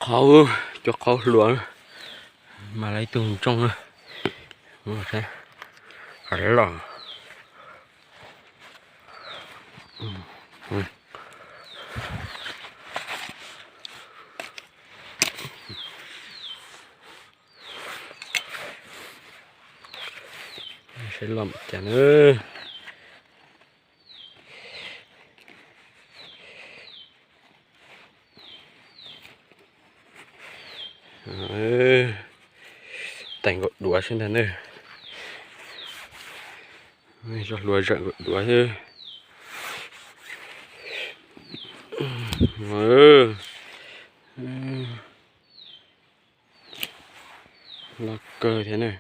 Hauv cov qhov hluas mas lawv ib tug ntsooj na. Los, saib los cas na. Tais nkaum duav xwb ntag na. Zog hluas zawm nkaum duav xwb. Loj kawg thiab na.